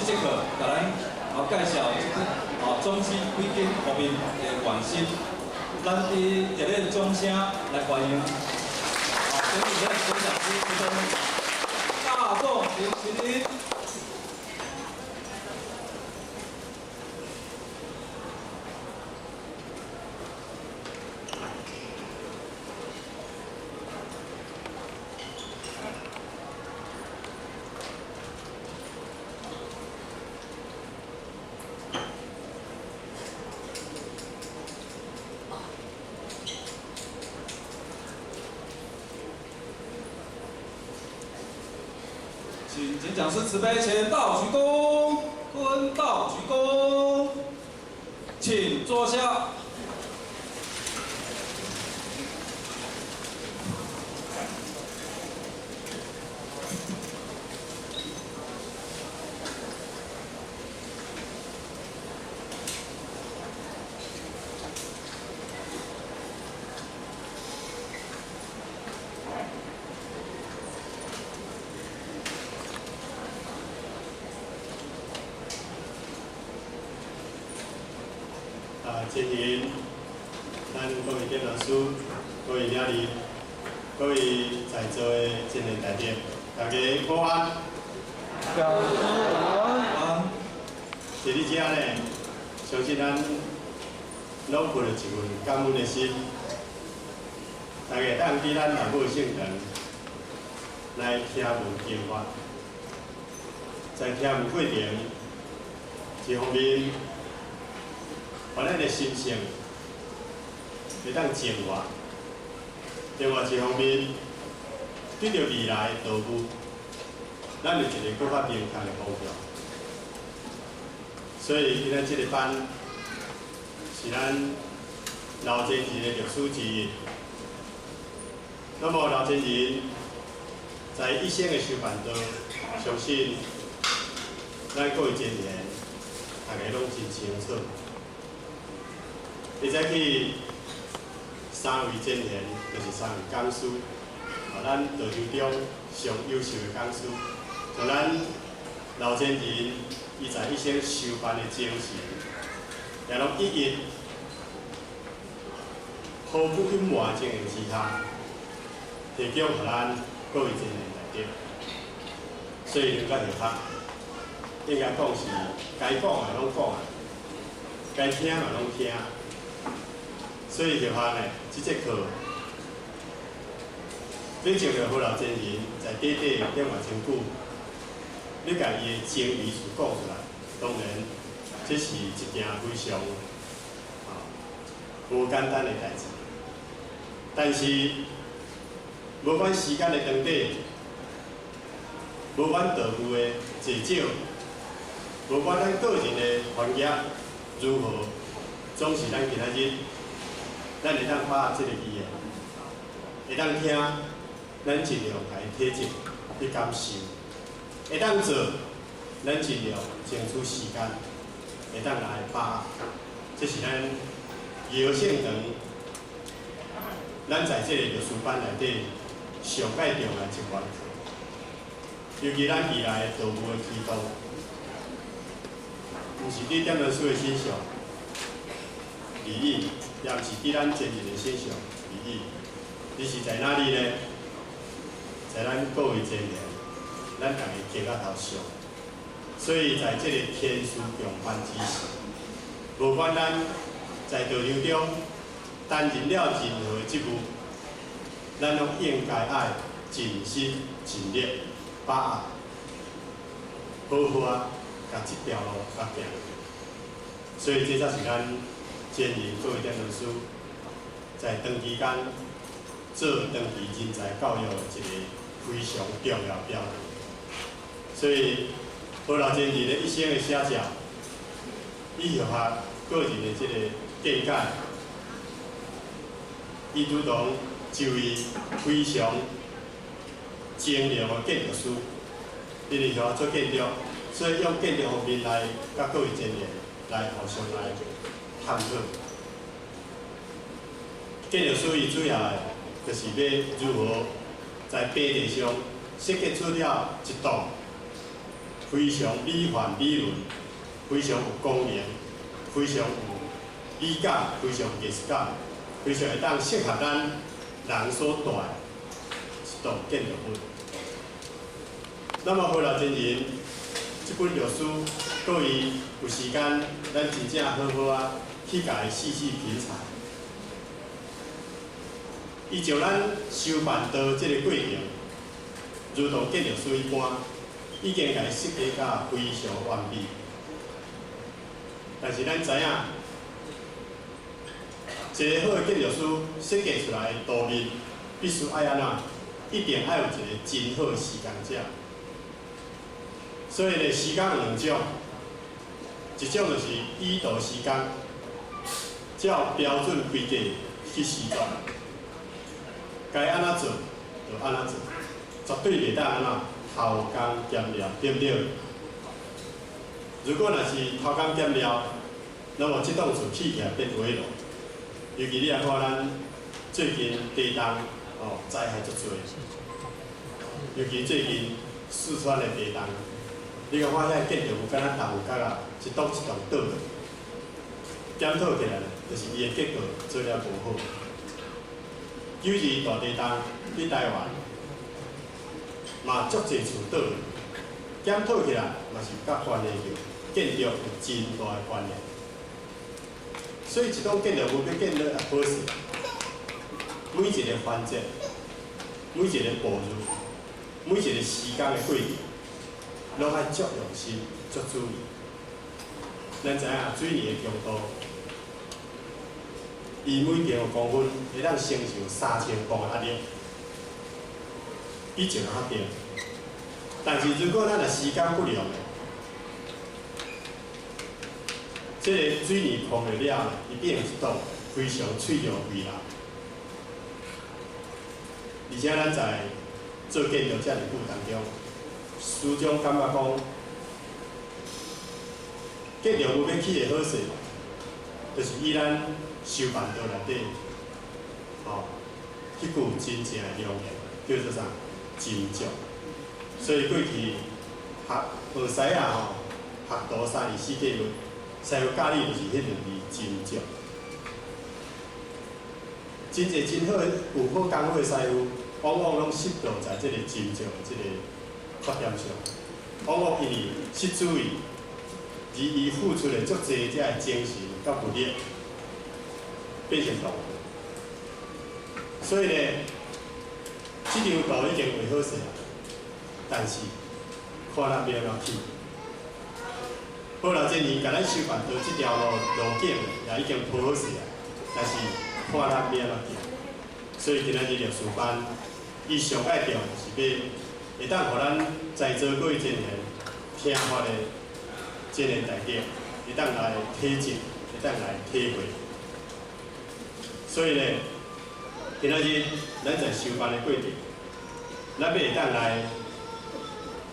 這節課，共咱介紹這個種子幾間方面的關係。咱以熱烈掌聲來歡迎，請咱總講師這尊大眾林麒麟。請簡講師慈悲前道鞠躬，坤道鞠躬，請坐下。前贤，咱各位建老師、各位領導、各位在座的青年大德，大家午安。大家午安。坐佇遮呢，相信咱攏抱著一份感恩的心，大家會當佇咱老母聖堂來聽聞經法，在聽聞過程，一方面，予咱的心性會當淨化，另外一方面，對著未來的道路，咱有一個閣較明確的方向。所以今仔這個班是咱老前人的歷史之一。那麼老前人在一生的修辦道，相信咱各位前人大家攏真清楚。伊早起三位前贤，就是三位講師，咱道場中上優秀的講師，像咱老前人，伊在一生修辦的精神，也攏一一毫不隱瞞情形之下，提供予咱各位前人來得。所以兩個學學，應該講是該講的攏講啊，該聽嘛攏聽。所以學校呢，這節課，你進入何老前人在短短兩偌千久，你共伊的精義處講出來，當然這是一件非常無簡單的代誌。但是，無管時間的長短，無管道具的濟少，無管咱個人的環境如何，總是咱今仔日，咱會當把握這個機會，會當聽，咱盡量共伊體證去感受；會當做，咱盡量爭取時間，會當來把握。這是咱姚聖堂，咱在這個歷史班內底上蓋重要一環課。尤其咱未來道務的啟動，毋是佇點老師的身上而已，也毋是佇咱前人的身上而已，而是在哪裡呢？在咱各位前人，咱逐个肩胛頭上。所以，在這個天師共辦之時，無管咱在道場中擔任了任何職務，咱攏應該愛盡心盡力把握，好好啊，共這條路共行。所以，這才是咱前人各位點老師在長期間做長期人才教育的一個非常重要表現。所以，何老前人的一生的寫照，伊學學個人的這個見解，伊如同一位非常精良的建築師，因為學做建築，所以用建築方面來佮各位前人來互相來探討。建築師伊主要的就是欲如何在平地上設計出了一棟非常美奐美崙，非常有功能，非常有美感，非常有藝術感，非常會當適合咱人所住的一棟建築物。那麼何老真人這本著書，閣伊有時間，咱真正好好仔去共伊細細品嘗。伊將咱修辦道這个過程，如同建築師一般，已經共伊設計甲非常完備。但是咱知影，一个好的建築師設計出來的圖面，必須愛按怎？一定愛有一个真好的施工者。所以呢，施工有兩種，一種就是依圖施工，照標準規格去施作，該按怎做就按怎做，絕對袂當按怎偷工減料，對毋對？如果若是偷工減料，那麼這棟厝起起來變危樓。尤其你來看咱最近地動哦，災害足濟，尤其最近四川的地動，你看遐建築物敢若豆腐角仔，一棟一棟倒落，檢討起來就是伊的結構做了無好。9·2大地動佇台灣嘛足濟厝倒落，檢討起來嘛是佮關係著建築有真大的關聯。所以一棟建築物欲建得好勢，每一个環節、每一个步驟、每一个時間的過程，攏愛足用心、足注意。咱知影水泥的強度，伊每平方公分會當承受3000磅的壓力，比石較重。但是如果咱若時間不良，這个水泥膨了了，伊變成一棟非常脆弱的危樓。而且咱在做建築遮爾久當中，始終感覺講，建築物欲起會好勢，就是以咱修辦道內底，吼，彼句真正的良言，叫做啥？斟酌。所以過去學何西阿吼，學徒三二四計劃，師傅教你就是彼兩字斟酌。真濟真好的有好功夫的師傅，往往攏失落在這个斟酌的這个缺點上。往往因為失注意，而伊付出的足濟這个精神佮物力，變成浪費。所以呢，這張圖已經畫好勢，但是看咱欲按怎起。好啦，這年共咱修辦道這條路路徑也已經鋪好勢啊，但是看咱欲按怎行。所以今仔日歷史班，伊上蓋重要是欲會當予咱在座各位青年聽法的青年大家，會當來體證，會當來體會。所以呢，今仔日咱在修班的過程，咱欲會當來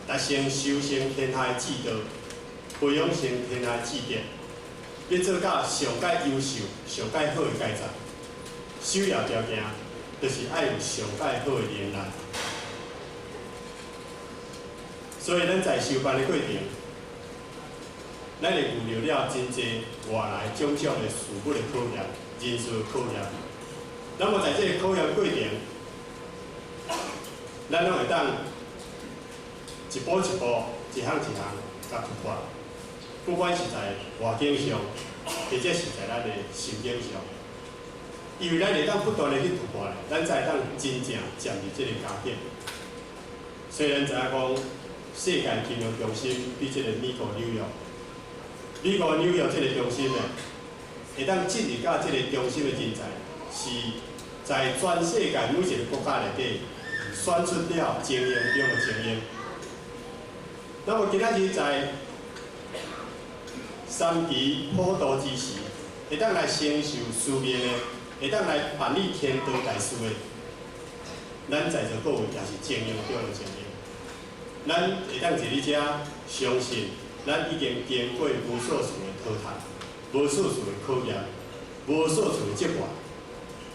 達成修成天下的志道，培養成天下的志德，欲做到上蓋優秀、上蓋好的階層，首要條件就是愛有上蓋好的能力。所以咱在修班的過程，咱會遇著了真濟外來種種的事物的考驗、人事的考驗。那麼在這个考驗過程，咱攏會當一步一步、一項一項共突破。不管是在外境上，或者是在咱的心境上，因為咱會當不斷的去突破，咱才會當真正漸入這个佳境。雖然知影講，世界金融中心佇這个美國紐約，美國紐約這个中心呢，會當進入到這个中心的人才，是在全世界每一个國家內底選出了精英中的精英。那麼今仔日在三期普渡之時，會當來承受使命的，會當來辦理天道大事的，咱在座各位也是精英中的精英。咱會當佇咧遮相信，咱已經經過無數次的淘汰，無數次的考驗，無數次的折磨，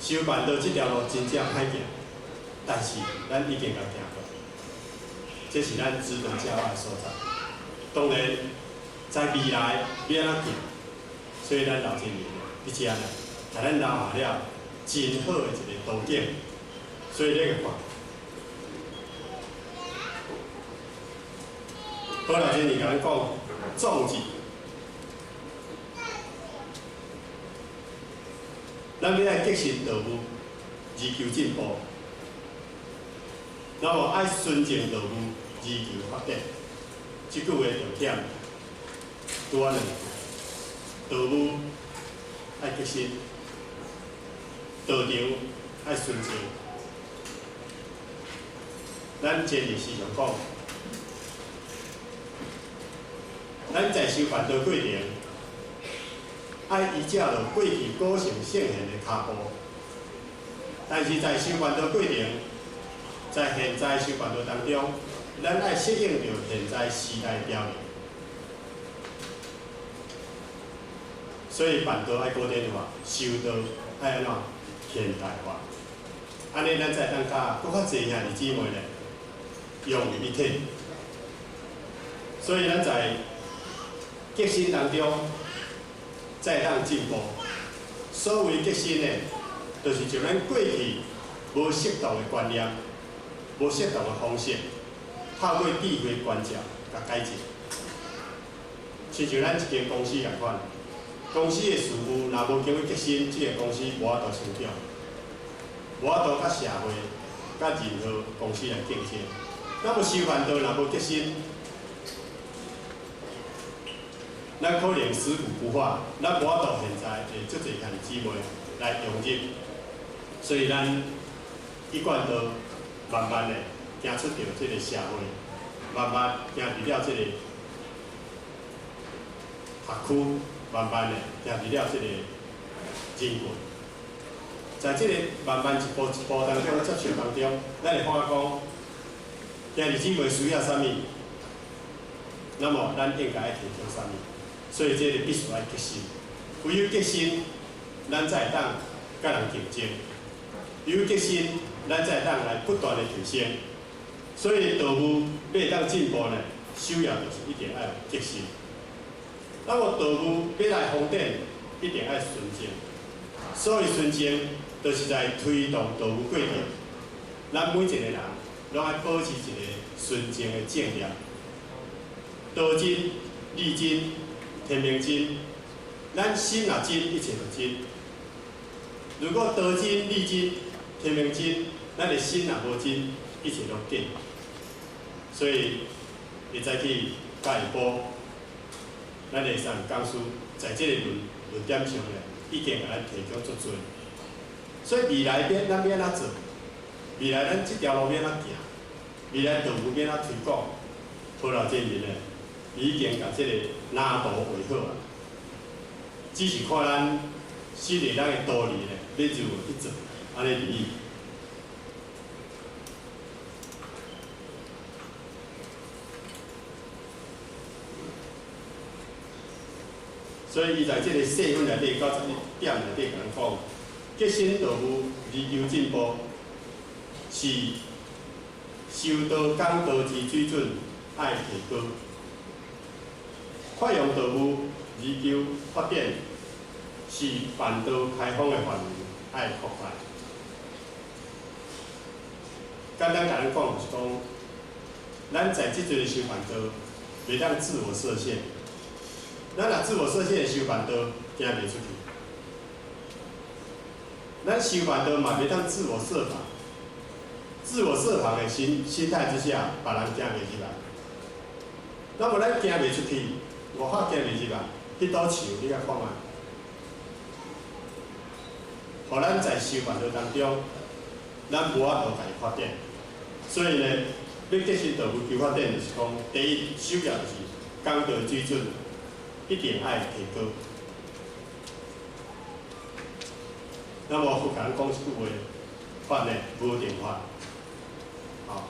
修辦道這條路真正歹行，但是咱已經共行過，這是咱值得驕傲的所在。當然，在未來欲按怎行，所以咱老前人佇遮呢，共咱留下了真好的一个圖景，所以你來看，好老前人共咱講，壯志，咱欲愛革新道務，而求進步，那麼愛純淨道務，而求發展。這句話重點，拄仔兩句，道務愛革新，道場愛純淨。咱前日時常講，咱在修辦道過程，愛依照著過去古聖聖賢的跤步，但是在修辦道過程，在現在修辦道當中，咱愛適應著現在時代潮流，所以辦道愛古典化，修道愛按怎現代化，按呢咱才會當佮閣較濟兄弟姊妹咧融為一體。所以咱在革新當中，才會當進步。所謂革新呢，就是將咱過去無適當的觀念、無適當的方式，透過智慧觀照，共改進。親像咱一間公司仝款，公司的事務若無經過革新，這个公司無法度成長，無法度佮社會、佮任何公司來競爭。那麼修辦道若無革新，咱可能食古不化，咱無法度現在會足濟兄弟姊妹來融入，所以咱一貫道慢慢的行出著這个社會，慢慢行入了這个學區，慢慢的行入了這个人群。在這个慢慢一步一步當中接觸當中，咱會發覺講，兄弟姊妹需要啥物，那麼咱應該愛提供啥物。所以這个必須愛革新，唯有革新，咱才會當佮人競爭；唯有革新，咱才會當來不斷的提升。所以道務欲會當進步呢，首要就是一定愛有革新。那麼道務欲來發展，一定愛純正。所謂純正，就是在推動道務過程，咱每一個人攏愛保持一個純正的正念，道真、理真、天命真，咱心若真，一切就真。如果道真、理真、天命真，咱的心若無真，一切攏假。所以，會早起佮下晡，咱的三講師在這個論點上咧，已經共咱提供足濟。所以未來欲咱欲按怎做？未來咱這條路欲按怎行？未來道務欲按怎推廣？好啦，這人咧已經共這個藍圖畫好啊，只是看咱實際咱的道理咧，欲如何去做，按呢而已。所以，伊在這个細分內底91點內底，共咱講，革新道務而求進步，是修道講道之水準愛提高；發揚道務而求發展，是辦道開放的範圍愛擴大。簡單共咱講就是講，咱在這陣修辦道，袂當自我設限。咱若自我設限修辦道，行袂出去。咱修辦道嘛袂當自我設防，自我設防的心態之下，別人行袂入來。那麼咱行袂出去，無法行袂入來，彼堵牆你共看覓？予咱在修辦道當中，咱無法度共伊發展。所以呢，欲革新道務求發展，就是講，第一，首要就是講道水準一定愛提高。那麼佛共咱講一句話，法呢無定法，吼，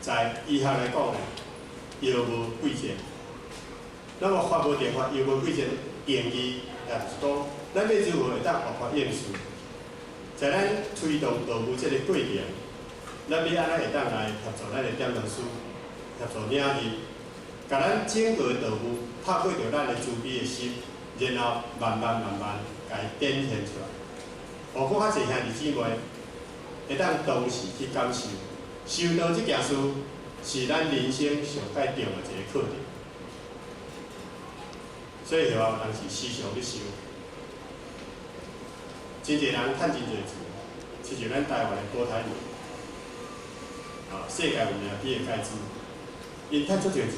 在醫學來講呢，藥無貴賤。那麼法無定法，藥無貴賤，定義也就是講，咱欲如何會當活法應事，在咱推動道務這个過程，咱欲按怎會當來協助咱的點燈師，協助領入，共咱整個道務透過著咱的慈悲的心，然後慢慢慢慢共伊展現出來。予閣較濟兄弟姊妹會當同時去感受，修道這件事是咱人生上蓋重要的一個課題。所以有當時時常咧想，真濟人趁真濟錢，親像咱台灣的郭台銘，啊，世界有名比爾蓋茨，𪜶趁足濟錢，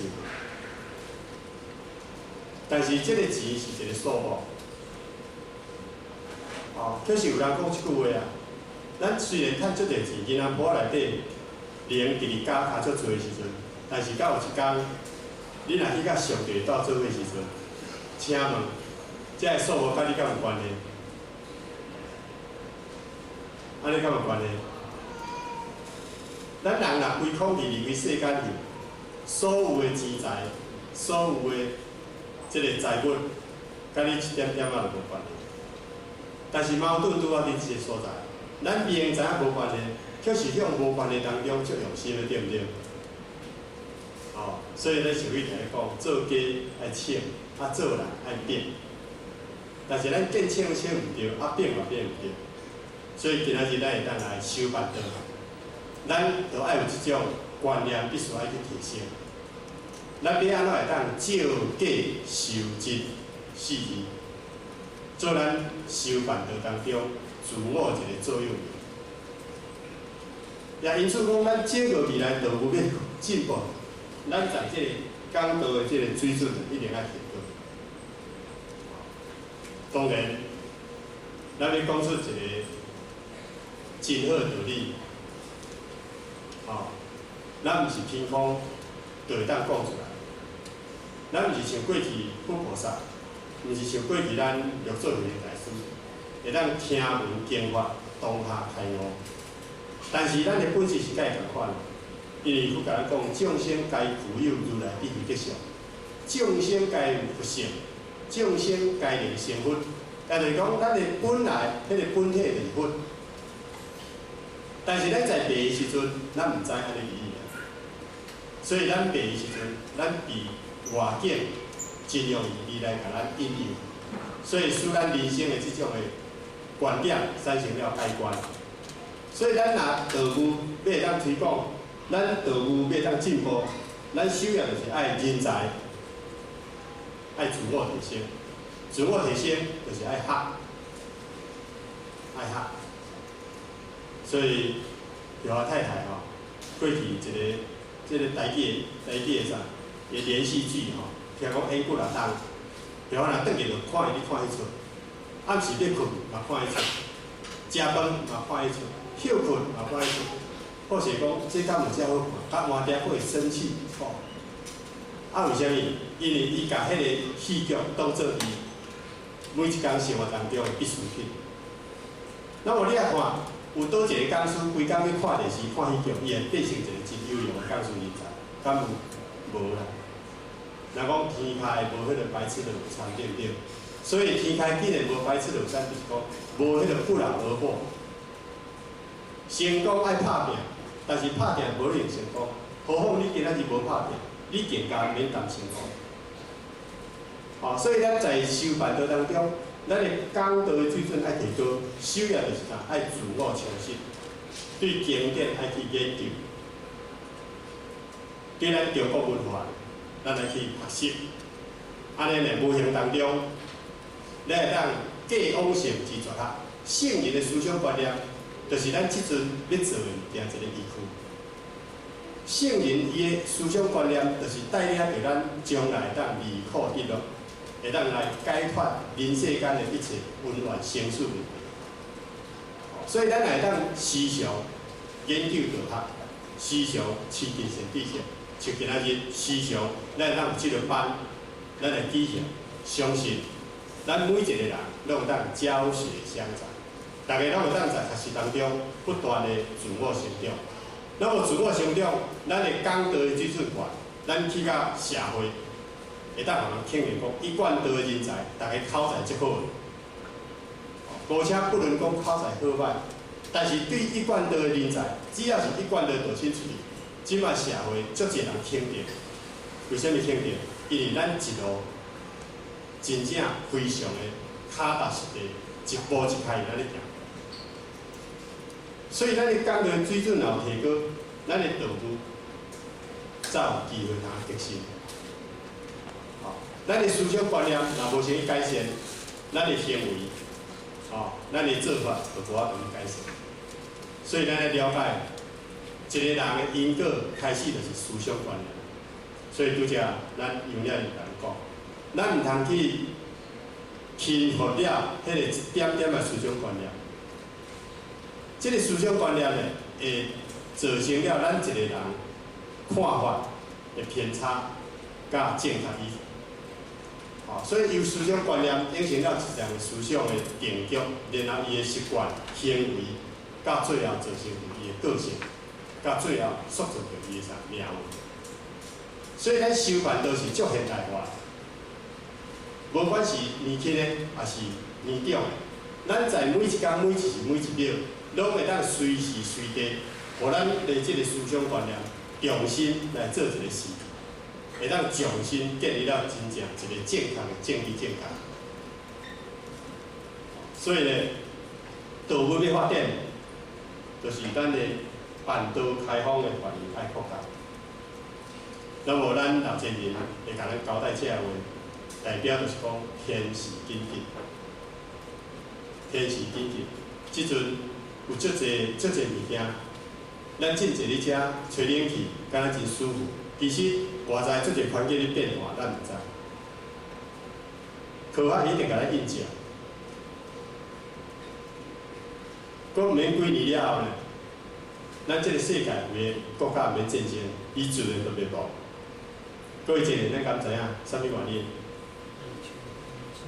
但是這個錢是一個數目，哦，可是有人講這句話啊，咱雖然趁足濟錢，銀行簿內底零佇咧加較足濟的時陣，但是到有一工，你若去佮上帝鬥做伙時陣，請問，這个數目佮你敢有關係？按呢敢有關係？咱人若歸空氣離開世間去，所有的錢財，所有的這个財物，佮你一點點仔都無關係。但是矛盾拄仔佇這个所在，咱明知影無關係，卻是向無關係當中足用心的，對毋對？哦，所以咱社會定咧講，做雞愛醒，啊做人愛變。但是咱見醒醒毋著，啊變嘛變毋著。所以今仔日咱會當來修辦道，咱就愛有這種觀念，必須愛去提升。咱欲按怎會當照假修真四字，做咱修辦道當中自我一個座右銘。也因此講，咱整個未來道務欲進步，咱在這個講道的這個水準一定愛提高。當然，咱欲講出一個真好的道理，吼，咱毋是憑空就會當講出來。咱毋是像過去佛菩薩，毋是像過去咱六祖慧能大師，會當聽聞經法，當下開悟。但是咱的本質是佮伊仝款，因為佛共咱講，眾生皆具有如來智慧吉相，眾生皆有佛性，眾生皆能成佛。也就是講，咱的本來彼個本體就是佛。但是咱在白的時陣，咱毋知按呢義理，所以咱白的時陣，咱被外境真容易來共咱引誘，所以使咱人生的這種的觀點產生了改觀。所以咱若道務欲會當推廣，咱道務欲會當進步，咱首要就是愛人才，愛自我提升，自我提升就是愛學，愛學。所以，劉華太太吼，過去一个這个台語的啥，个連續劇吼，聽講演幾若冬，劉華若轉去就看伊咧看彼齣，暗時欲睏嘛看彼齣，食飯嘛看彼齣，歇睏嘛看彼齣，或是講這敢有遮好看，共換定會生氣吼。啊，為啥物？因為伊共彼个戲劇當做伊每一工生活當中的必需品。那麼你來看，有佗一個講師，規工咧看電視、看戲劇，伊會變成一個真優良的講師人才，敢有？無啦。人講天開無彼個白吃的午餐，對毋對？所以天開既然無白吃的午餐，就是講無彼個不勞而獲。成功愛拍拚，但是拍拚無一定成功。何況你今仔日無拍拚，你更加免談成功。哦，所以咱在修辦道當中，咱的講道的水準愛提高，首要就是啥？愛自我充實，對經典愛去研究，對咱中國文化，咱來去學習。按呢呢，無形當中，你會當過往聖之絕學，聖人的思想觀念，就是咱這陣欲做的物件一個依據。聖人伊的思想觀念，就是帶領著咱將來會當離苦得樂，會當來解脫人世間的一切恩怨生死問題。所以咱會當時常研究道學，時常親近善知識，像今仔日時常咱會當有這个班，咱來舉行，相信咱每一個人攏會當教學相長，逐个攏會當在學習當中不斷的自我成長。咱無自我成長，咱的講道的水準懸，咱去到社會，會當予人肯定講，一貫道的人才，逐个口才足好的。姑且不論講口才好䆀，但是對一貫道的人才，只要是一貫道道親出去，這擺社會足濟人肯定。為啥物肯定？因為咱一路真正非常的跤踏實地，一步一腳印按呢行。所以咱的講道水準若有提高，咱的道務才有機會通革新。吼，咱的思想觀念若無先去改善，咱的行為，吼，咱的做法就無法度去改善。所以咱愛了解一個人的因果，開始就是思想觀念。所以拄才咱楊了伊共咱講，咱毋通去輕忽了彼個一點點的思想觀念。這個思想觀念呢，會造成了咱一個人看法的偏差，佮正確與否。吼，所以由思想觀念影響了一個人思想的定局，然後伊的習慣、行為，到最後造成伊的個性，到最後塑造著伊的啥命運。所以咱修辦道是足現代化，無管是年輕的，抑是年長的，咱在每一工、每一時、每一秒，攏會當隨時隨地，予咱的這個思想觀念重新來做一個事，會當重新建立了真正一個正確的政治正確。所以呢，道務欲發展，就是咱的辦道開放的範圍愛擴大。那無咱老前人會共咱交代這个話，代表就是講天時緊急，天時緊急。這陣有足濟足濟物件，咱進坐佇遮吹冷氣，敢若真舒服。其實外在足濟環境咧變化，咱毋知。科學一定共咱印證。閣毋免幾年了後呢，咱這個世界有的國家毋免戰爭，伊自然就滅亡。各位前人，咱敢知影啥物原因？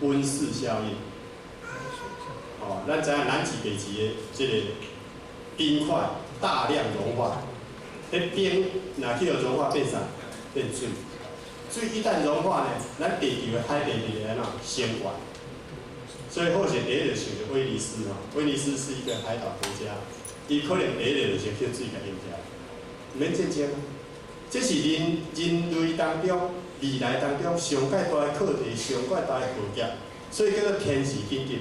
溫室效應。哦，咱知影南極、北極的這個冰塊大量融化，彼冰若去予融化變啥？變水。水一旦融化呢，咱地球的海平面會按怎升懸？所以好勢第一個想著威尼斯吼，威尼斯是一個海島國家，伊可能第一個就先去水共淹掉，毋免戰爭。這是人人類當中未來當中上蓋大的課題，上蓋大的浩劫，所以叫做天時緊急。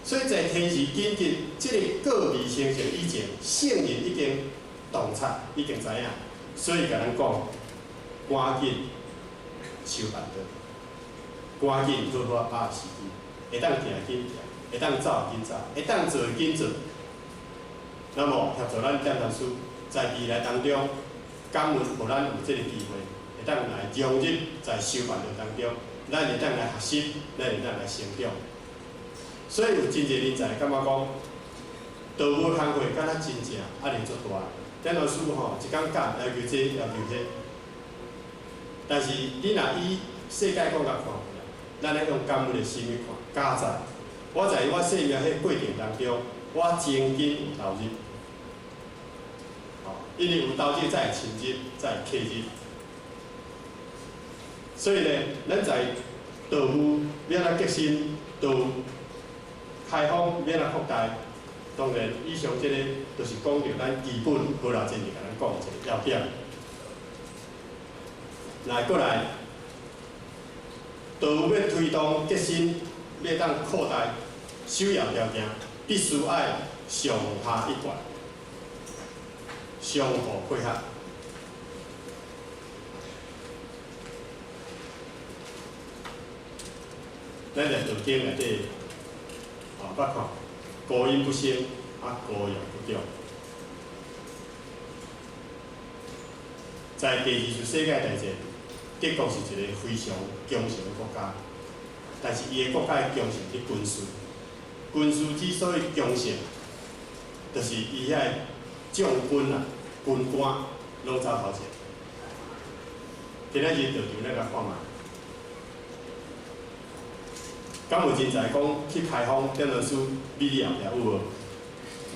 所以在天時緊急這個個未成熟以前，聖人已經洞察，已經知影，所以共咱講，趕緊修辦道，趕緊好好把握時機，會當行緊行，會當走緊走，會當做緊做。那麼協助咱點傳師在未來當中，感恩予咱有這個機會，會當來融入在修辦道當中，咱會當來學習，咱會當來成長。所以有真濟人才感覺講，道務工課敢若真正壓力足大。點傳師吼，一工教要求這要求彼，但是你若以世界觀來看，咱愛用感恩的心去看。佳哉，我在我生命彼過程當中，我真緊有投入，吼，因為有投入才會深入，才會契入。所以呢，咱在道務欲按怎革新，道開放欲按怎擴大，當然以上這個就是講著咱基本好老前人共咱講一個要點。來，過來，道務欲推動革新，欲當擴大，首要條件必須愛上下一貫，相互配合。咱在道經內底，哦，捌看，孤陰不生，啊，孤陽不長。在第二次世界大戰，德國是一個非常強盛的國家，但是伊的國家的強盛佇軍事，軍事之所以強盛，就是伊遐的將軍啊、軍官攏走頭前。今仔日道場咱來看覓，敢有人才講去開封點傳師美麗後壁有無？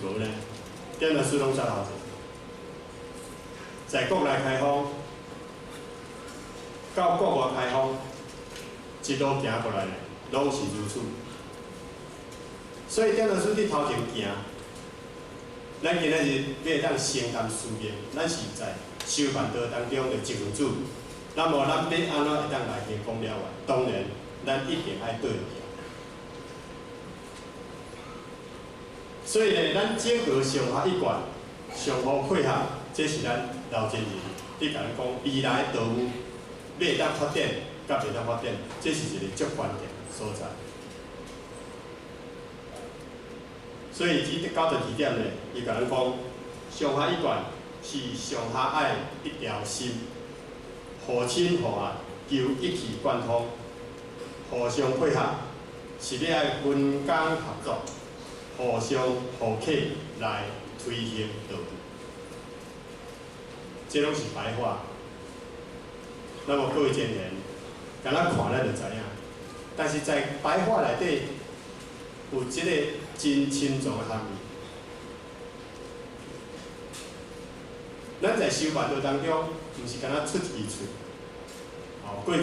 無呢，點傳師攏走頭前。在國內開放，到國外開放，一路行過來呢，攏是如此。所以點傳師佇頭前行，咱今仔日欲會當承擔使命，咱是在修辦道當中的一份子，那麼咱欲按怎會當來行講了完？當然，咱一定愛對行。所以呢，咱整個上下一貫，相互配合，這是咱老前人佇共咱講，未來道務欲會當發展，佮袂當發展，這是一個足關鍵所在。所以，這到第二點呢，伊共咱講，上下一貫是上下愛一條心，互親互愛，求一氣貫通，互相配合，是欲愛分工合作，互相互契來推行道務。這攏是白話。那麼各位前賢，敢若看咱就知影，但是在白話內底有這個真深層的含義。咱在修辦道當中，毋是敢若出一支喙。哦，過去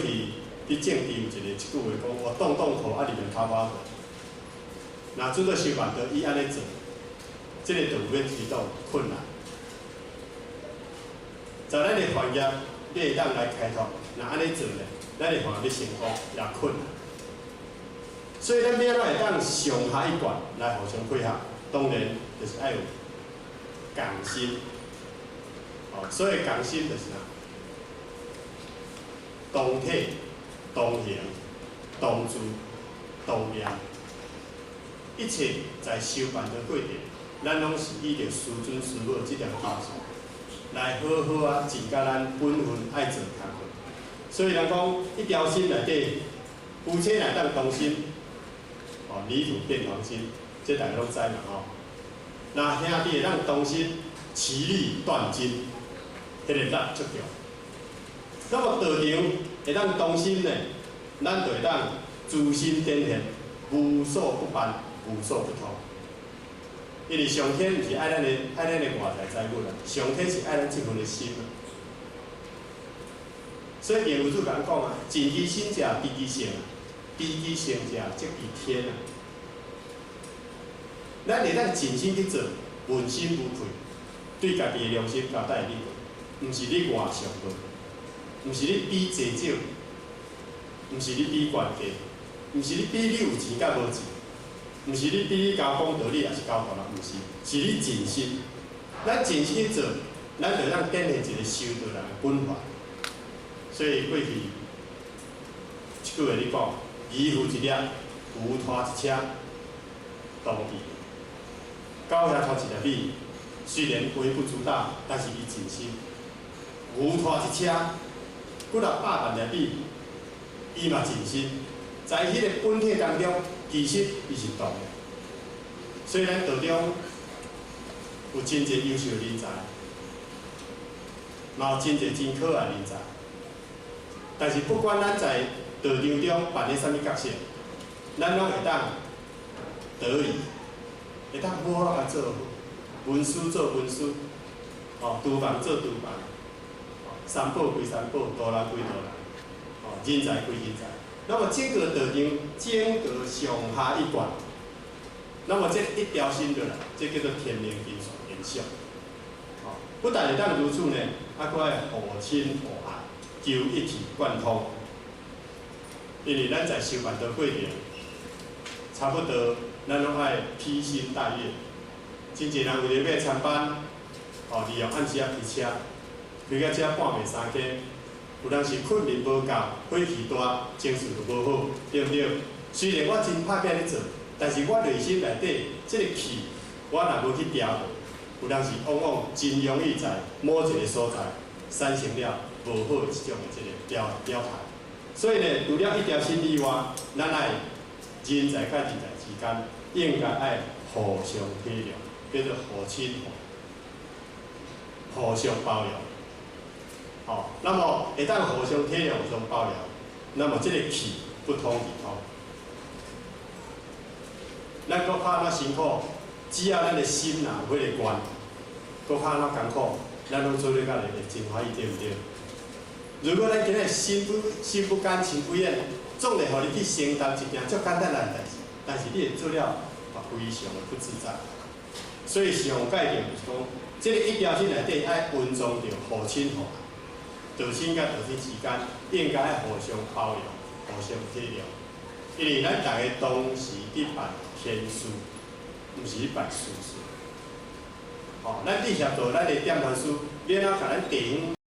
佇政治有一句話講：我動動口，啊，入面頭髮。若做做修辦道，伊按呢做，這個就有欲推動困難。在咱的行業，你會當來開拓，若按呢做呢，咱的行業欲成功也困難。所以咱欲按怎會當上下一貫來互相配合，當然就是愛有共心。哦，所以共心就是啥？同體、同行、同住、同念，一切在修辦的過程，咱攏是依著師尊師母這條精神來好好啊盡佮咱本分愛做工課。所以人講一條心內底，夫妻若當同心，哦，泥土變黃金，這大家攏知嘛吼。若兄弟會當同心，其利斷金，彼個力足強。那麼道場會當同心呢，咱就會當諸心展現，無所不辦，無所不通。因為上天毋是愛咱的外在財物啊，上天是愛咱這份的心啊。所以嚴有主共咱講啊，盡其心者，知其性；知其性者，則其天啊。咱會當盡心去做，問心無愧，對家己的良心交代你，毋是你外上好，毋是你比濟少，毋是你比懸低，毋是你比你有錢佮無錢，毋是你比你交講道理，抑是交大人，毋是，是你盡心。咱盡心去做，咱就當展現一個修道人的本懷。所以過去這句話你講，漁夫一粒，牛拖一車，同意。狗遐拖一粒米，雖然微不足道，但是伊盡心。牛拖一車，幾若百萬粒米，伊嘛盡心。在彼個本體當中，其實伊是同的。所以咱道中有真濟優秀的人才，嘛有真濟真可愛的人才。但是不管咱在道場中扮演啥物角色，咱攏會當得意，會當好好共做好，文書做文書，哦，廚房做廚房，三寶歸三寶，道人歸道人，哦，人才歸人才。那麼整個道場，整個上下一貫，那麼這一條心落來，這叫做天命金線延續。哦，不但會當如此呢，啊，閣愛互親互愛，求一體貫通。因為咱在修辦的過程，差不多咱攏愛披星戴月。真濟人為著欲參班，哦，利用暗時仔開車，開到遮半暝三更，有當時睏眠無夠，火氣大，情緒就無好，對毋對？雖然我真拍拼咧做，但是我內心內底這個氣，我若無去調和，有當時往往真容易在某一個所在產生了無好的這種的這個表態。所以呢，除了一條心以外，咱愛人才佮人才之間應該愛互相體諒，叫做互親互相包容。吼，那麼會當互相體諒、互相包容，那麼這個氣不通而通。咱閣較按怎辛苦，只要咱的心若有彼個願，閣較按怎艱苦，咱攏做咧甲會真歡喜，對毋對？如果咱今日心不甘情不願，總會予你去承擔一件足簡單的代誌，但是你會做了嘛非常的不自在。所以上界定就是講，這個一條心內底愛蘊藏著互親互愛。道親佮道親之間應該愛互相包容、互相體諒，因為咱逐家同時佇辦天事，毋是佇辦私事。吼，咱佇協助咱的點傳師，欲按怎共咱地方。